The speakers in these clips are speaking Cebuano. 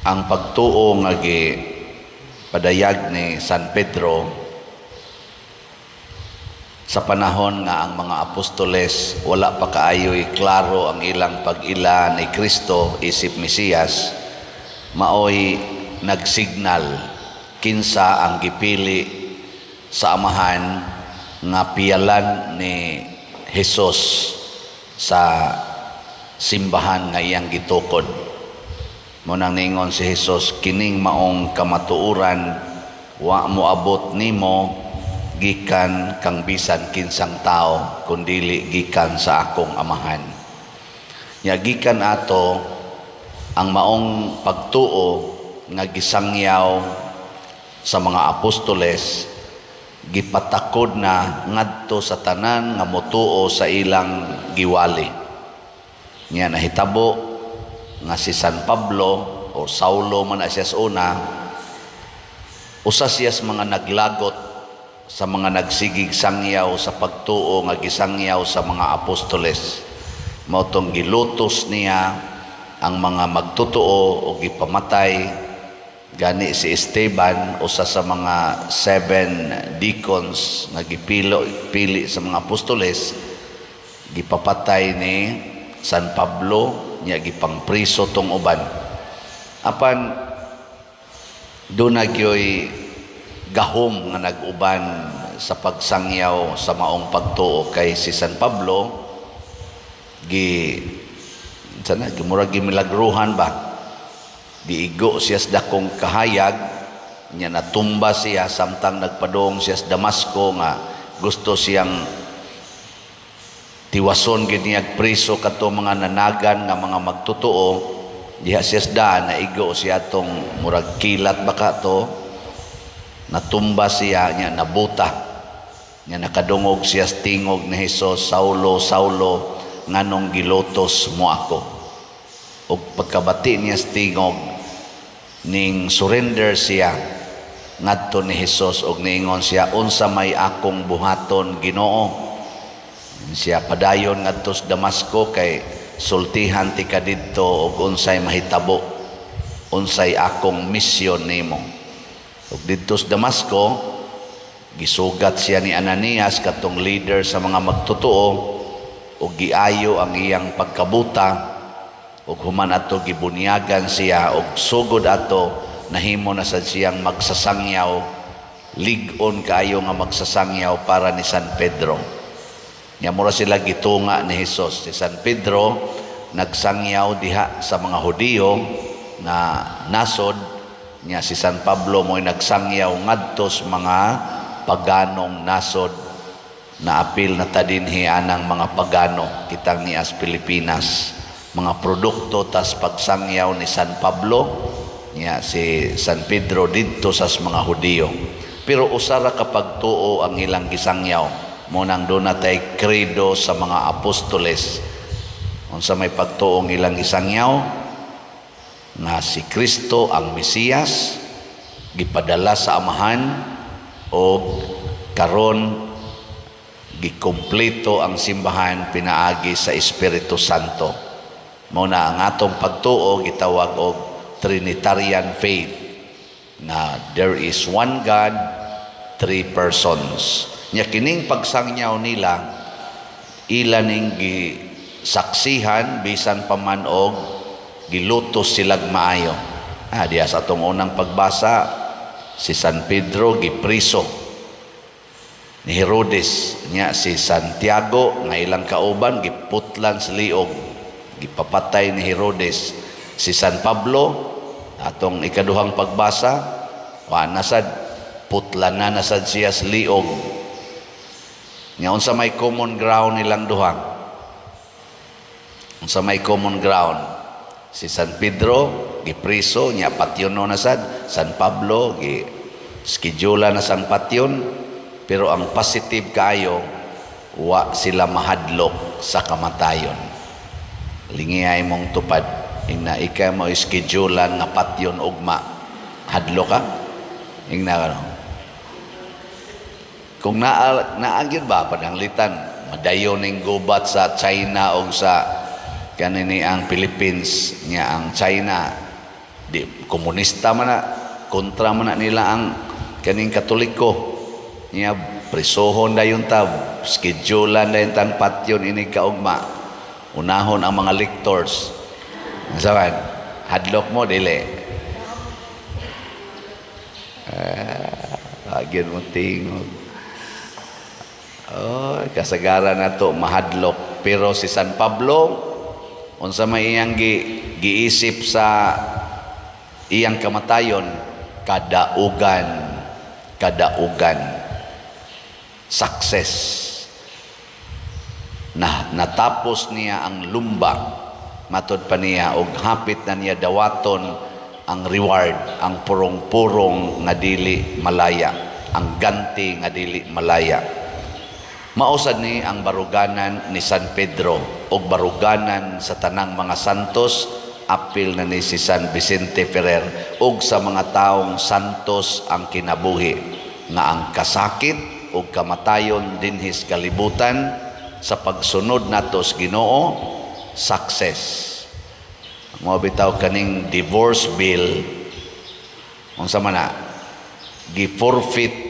Ang pagtuo nga gi padayag ni San Pedro sa panahon nga ang mga apostoles wala pa kaayo'y klaro ang ilang pag-ila ni Kristo isip Mesiyas, maoy nagsignal kinsa ang gipili sa Amahan nga piyalan ni Hesus sa simbahan nga iyang gitukod. Mao nang niingon si Hesus, "Kining maong kamatuoran wa moabot nimo gikan kang bisan kinsang tao kundili gikan sa akong Amahan." Nya gikan ato, ang maong pagtuo nga gisangyaw sa mga apostoles gipatakod na ngadto sa tanan nga motuo sa ilang giwali. Nya nahitabo nga si San Pablo o Saulo man na siya sa una, usa siya sa mga naglagot sa mga nagsigig sangyaw sa pagtuo nga gisangyaw sa mga apostoles. Mao tong gilutos niya ang mga magtotoo o gipamatay. Gani si Esteban, usa sa mga seven deacons nga gipilo pili sa mga apostoles, gipapatay ni San Pablo, niya gipangpriso tong uban. Apan duna gyoy gahom nga nag-uban sa pagsangyaw sa maong pagtuo, kay si San Pablo gi sana gimurag gimilagruhan ba, giigo siya sa dakong kahayag niya, natumba siya samtang nagpadong siya sa Damasco nga gusto siyang tiwason gid niya priso kadto mga nanagan nga mga magtotoo. Diha siya sa daan, naigo siya tong murag kilat baka to, natumba siya niya, nabuta niya, nakadungog siya sa tingog ni Hesus, "Saulo, Saulo, nganong gilutos mo ako?" Ug pagkabati niya sa tingog, ning surrender siya ngadto ni Hesus ug niingon siya, "Unsa may akong buhaton, Ginoo?" Siya, "Padayon ngadto sa Damasco kay sultihan ti ka didto og unsay mahitabo, unsay akong misyon nimo." Ug didto sa Damasco, gisugat siya ni Ananias, katong leader sa mga magtotoo, ug giayo ang iyang pagkabuta, ug human ato gibunyagan siya, ug sugod ato nahimo na sad siyang magsasangyaw, lig-on kaayo nga magsasangyaw para ni San Pedro. Nya mura sila gitunga ni Hesus. Si San Pedro nagsangyaw diha sa mga Hudiyo na nasod, nya si San Pablo mo'y nagsangyaw ngadto sa mga paganong nasod na apil na ta dinhi anang mga pagano kitang nias Pilipinas. Mga produkto tas pagsangyaw ni San Pablo, nya si San Pedro didto sa mga Hudiyo. Pero usa ra ka pagtuo ang ilang gisangyaw. Mao nang duna tay credo sa mga apostoles. Unsa may pagtuong ilang gisangyaw? Nga si Kristo ang Mesiyas gipadala sa Amahan o karon gikumpleto ang simbahan pinaagi sa Espiritu Santo. Mao na ang atong pagtuo gitawag og Trinitarian faith, na there is one God, three persons. Nya kining pagsangyaw nila, ila ning gisaksihan bisan pa man og gilutos silag maayo. Diya sa atong unang pagbasa, si San Pedro gipriso ni Herodes, nya si Santiago nga ilang kauban giputlan sa liog, gipapatay ni Herodes. Si San Pablo, atong ikaduhang pagbasa, wa na sad, putlan na na sad siya sa liog. Nya unsa may common ground nilang duha? Unsa may common ground? Si San Pedro gipriso nya patyon na sad, San Pablo gi schedule na sang patyon, pero ang positive kaayo, wa sila mahadlok sa kamatayon. Lingiyay mong tupad, ingna ikaw mo schedulean nga patyon ugma, hadlok ka? Ingna ka, no? Kung naa naa gyud ba pananglitan madayon ning gubat sa China o sa kanini ang Philippines, nya ang China Di komunista man na, kontra man na nila ang kaning Katoliko. Niya prisohon dayon ta, schedulean dayon tang patyon inig kaugma. Unahon ang mga lictors. Saban, hadlok mo dili? Ah, agyan mo tingog. Oh, kasagaran na to mahadlok. Pero si San Pablo, unsa may iyang giisip sa iyang kamatayon? Kadaugan, kadaugan. Success. Na natapos niya ang lumba, matod pa niya, og hapit na niya dawaton ang reward, ang purong-purong nga dili malaya, ang ganti nga dili malaya. Mao sad ni ang baruganan ni San Pedro ug baruganan sa tanang mga santos, apil na ni si San Vicente Ferrer ug sa mga taong santos ang kinabuhi, nga ang kasakit ug kamatayon dinhi sa kalibutan sa pagsunod nato sa Ginoo, success. Mao bitaw kaning divorce bill, unsa man na, gi-forfeit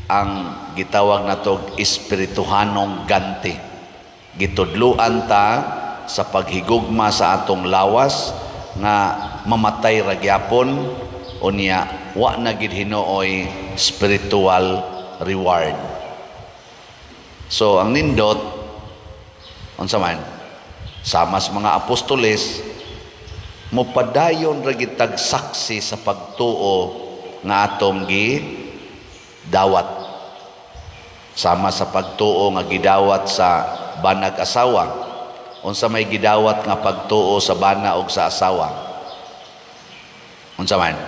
ang gitawag natog espirituhanong ganti. Gitudluan ta sa paghigugma sa atong lawas nga mamatay ra gyapon, unya wa na gid hinuoy spiritual reward. So ang nindot, unsa man, sama sa mga apostoles, mopadayon ra gid tag saksi sa pagtuo nga atong gi dawat, sama sa pagtuo nga gidawat sa banag asawa. Unsa may gidawat nga pagtuo sa bana og sa asawa? Unsa man?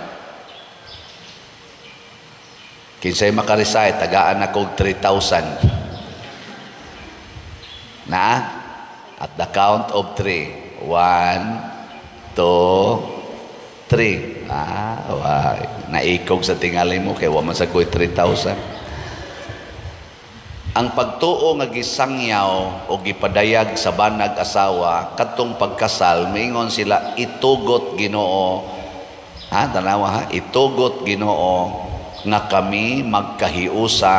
Kinsay makarecite, tagaan ako og 3,000 na at the count of three. One, two, three. Ah, why? Naikog sa tingali mo kay wa man sa ko'y 3,000. Ang pagtuo nga gisangyaw o gipadayag sa banag asawa kadtong pagkasal, miingon sila, "Itugot Ginoo," ha, tanawa ha, "itugot Ginoo nga kami magkahiusa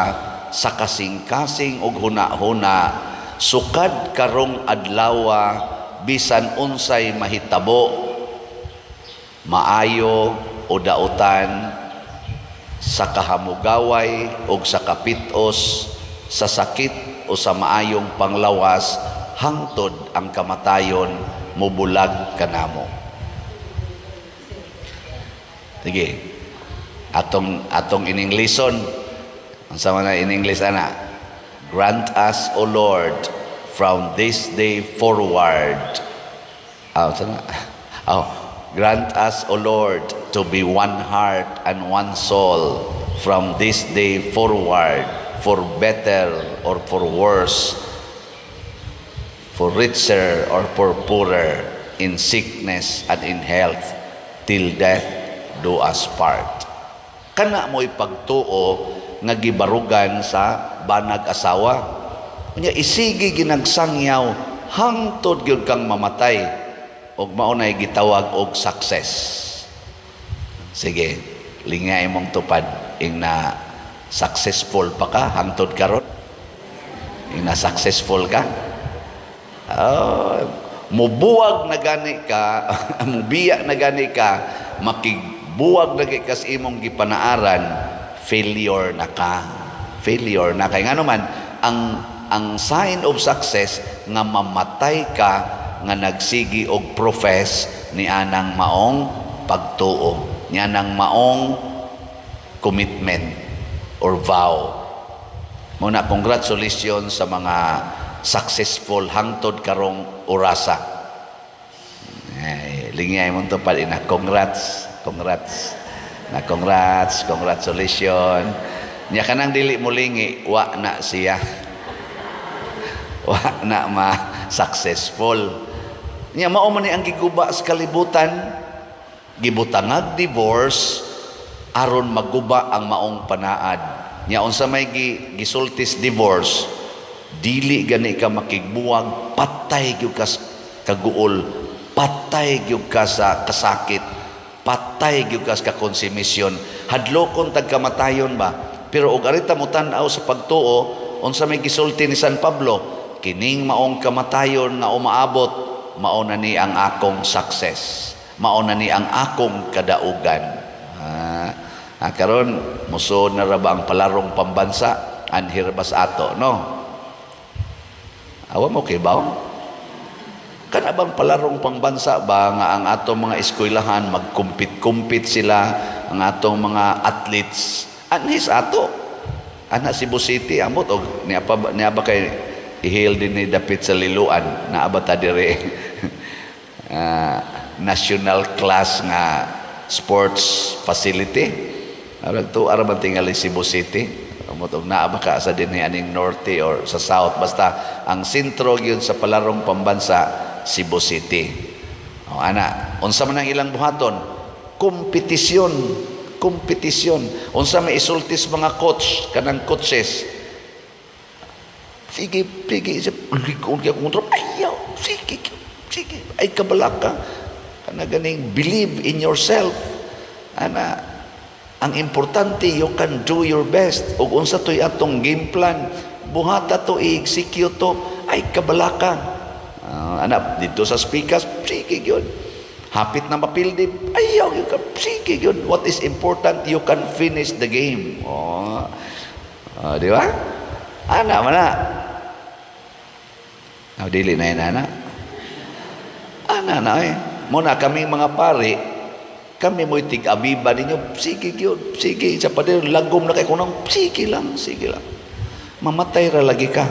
sa kasing-kasing ug huna-huna sukad karong adlawa, bisan unsay mahitabo, maayo o dautan, sa kahamugaway o sa kapitos, sa sakit o sa maayong panglawas, hangtod ang kamatayon mubulag kanamo." Sige. Atong in Englishon. Unsa man na in English ana? "Grant us, O Lord, from this day forward." Ah, unsa na? Oh, "Grant us, O Lord, to be one heart and one soul from this day forward, for better or for worse, for richer or for poorer, in sickness and in health, till death do us part." Kana mo'y pagtuo nga gibarugan sa banag asawa. Unya isigi ginagsangyaw hangtod gyud kang mamatay ug mao nay gitawag og success. Sige, lingay imong tupad ing na successful pa ka hangtod karon. Ing na successful ka. Oh, mubuwag na gani ka, mubiya na gani ka, makigbuwag na gani ka sa imong gipanaaran, failure na ka. Failure na kay ngano man ang sign of success nga mamatay ka nga nagsigi og profess ni anang maong pagtuo, ni anang maong commitment or vow. Muna, congratulations sa mga successful hangtod karong orasa. Ay, lingay mo to pala na congrats, congrats. Na congrats, congratulations. Nya kanang dili mo lingi, wa na siya. Wa na ma successful. Nya mao man ni ang giguba sa kalibutan, gibutangag divorce aron maguba ang maong panaad. Nya unsa may gisultis divorce, dili gani ka makigbuwag, patay gyud ka sa kaguol, patay gyud ka sa kasakit. Patay gyud ka sa konsumisyon. Hadlokon tag kamatayon ba? Pero og arita mo tan-aw sa pagtuo, unsa may gisulti ni San Pablo, kining maong kamatayon nga umaabot, mao na ni ang akong success. Mao na ni ang akong kadaugan. Karon musuod na ra ba ang palarong pambansa anhi ra ba sa ato, no? Awa mo kay baw? Kana bang palarong pangbansa ba nga ang atong mga eskwelahan magkumpit-kumpit sila, ang atong mga athletes anhi sa ato, ana Cebu City, amot og niya pa niya ba kay ihil din ni dapit sa Liloan, naa ba ta dire? National class nga sports facility. Arag to ara man tingali Cebu City. Amot og naa ba ka sa dinhi aning norte or sa south, basta ang sentro gyud sa palarong pambansa, Cebu City. O ana, unsa man ang ilang buhaton? Kompetisyon, kompetisyon. Unsa may isulti sa mga coach, kanang coaches? Sige, sige, likon kay kontrol. Ayaw, sige, sige. Ay kabalaka. Kana ganing believe in yourself. Ana, ang importante, you can do your best. Ug unsa to'y atong game plan? Buhata to, i-execute to. Ay kabalaka. Ana, dito sa speakers, sige yun. Hapit na mapildi, ayaw, you can, sige yun. What is important, you can finish the game. Oh. Di ba? Ana, mana. Ah, dili na yun, ana. Ana na eh. Muna kami mga pare, kami mo'y tig-abiba ninyo, sige yun, sige. Sa pader, lagom na kay kunang, sige lang, sige lang. Mamatay ra lagi ka.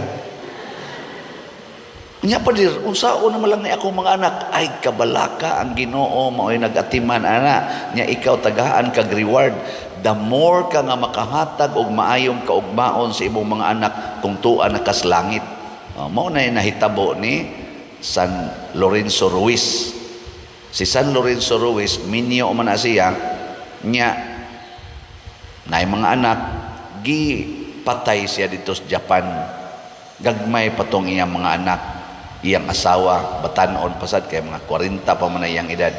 Nya pader, unsaon naman lang ni akong mga anak, ay kabalaka, ang Ginoo mao'y nag-atiman ana, nya ikaw tagaan kag reward. The more ka nga makahatag og maayong kaugmaon sa imong mga anak, kung tua na kas langit. Mao na nahitabo ni San Lorenzo Ruiz. Si San Lorenzo Ruiz, minyo man na siya, nya naay mga anak, gipatay siya dito sa Japan. Gagmay patong iyang mga anak, iyang asawa, batanon pasad kay mga 40 pa man na iyang edad.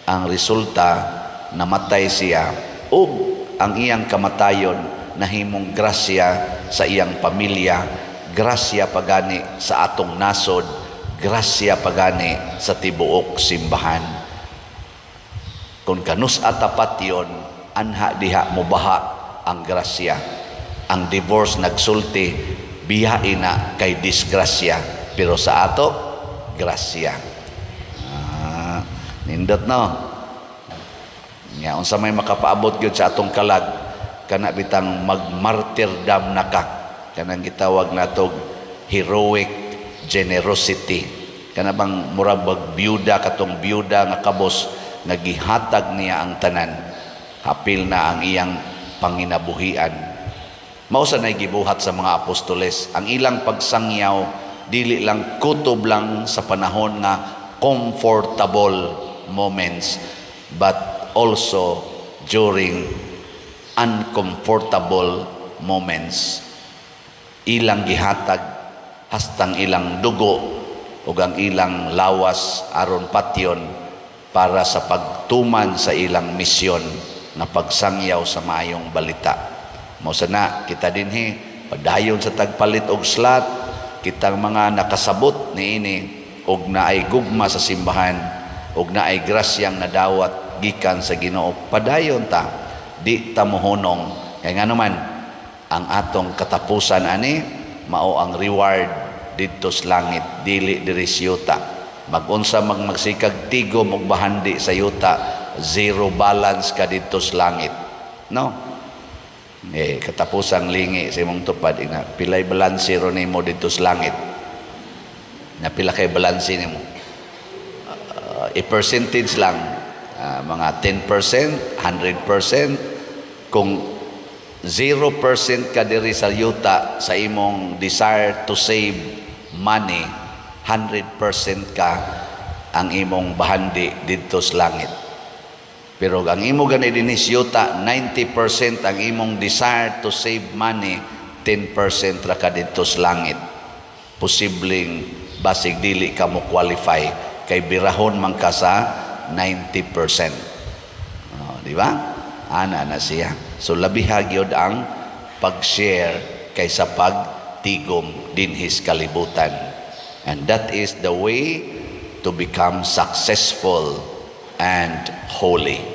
Ang resulta, namatay siya ug ang iyang kamatayon nahimong grasya sa iyang pamilya, grasya pagani sa atong nasod, grasya pagani sa tibuok simbahan. Kung kanus atapat yon, anha diha mobaha ang grasya. Ang divorce nagsulti, biyain na kay disgrasya, pero sa ato grasya. Nindot no. Nya unsa may makapaabot gyud sa atong kalag, kana bitang magmartyrdom na ka, kanang gitawag natog heroic generosity, kana bang murag bag byuda, katong byuda nga kabos nga gihatag niya ang tanan, hapil na ang iyang panginabuhian. Mao sa nay gibuhat sa mga apostoles. Ang ilang pagsangyaw dili lang kutob lang sa panahon nga comfortable moments, but also during uncomfortable moments. Ilang gihatag hastang ilang dugo ug ang ilang lawas aron patyon para sa pagtuman sa ilang misyon nga pagsangyaw sa maayong balita. Mao sana kita dinhi padayon sa tagpalit og slot, kitang mga nakasabot niini og naay gugma sa simbahan og naay grasyang nadawat gikan sa Ginoo, padayon ta, di ta mohunong, kay ngano man ang atong katapusan ani mao ang reward didto sa langit, dili diri sa yuta. Magunsa mag magsikag tigom og bahandi sa yuta, zero balance ka didto sa langit, no? Eh katapusang lingi sa imong tupad, ina pilay balanse ro nimo didto sa langit? Na pila kay balanse nimo? I-percentage lang, mga 10%, 100%. Kung 0% ka diri sa yuta sa imong desire to save money, 100% ka ang imong bahandi didto sa langit. Pero ang imo gani dinhi sa yuta, 90% ang imong desire to save money, 10% ra ka didto sa langit. Posibleng basig dili ka mo qualify kay birahon man ka sa 90%. Di ba? Ana na siya. So labiha gyud ang pag-share kaysa pagtigom dinhis kalibutan. And that is the way to become successful and holy.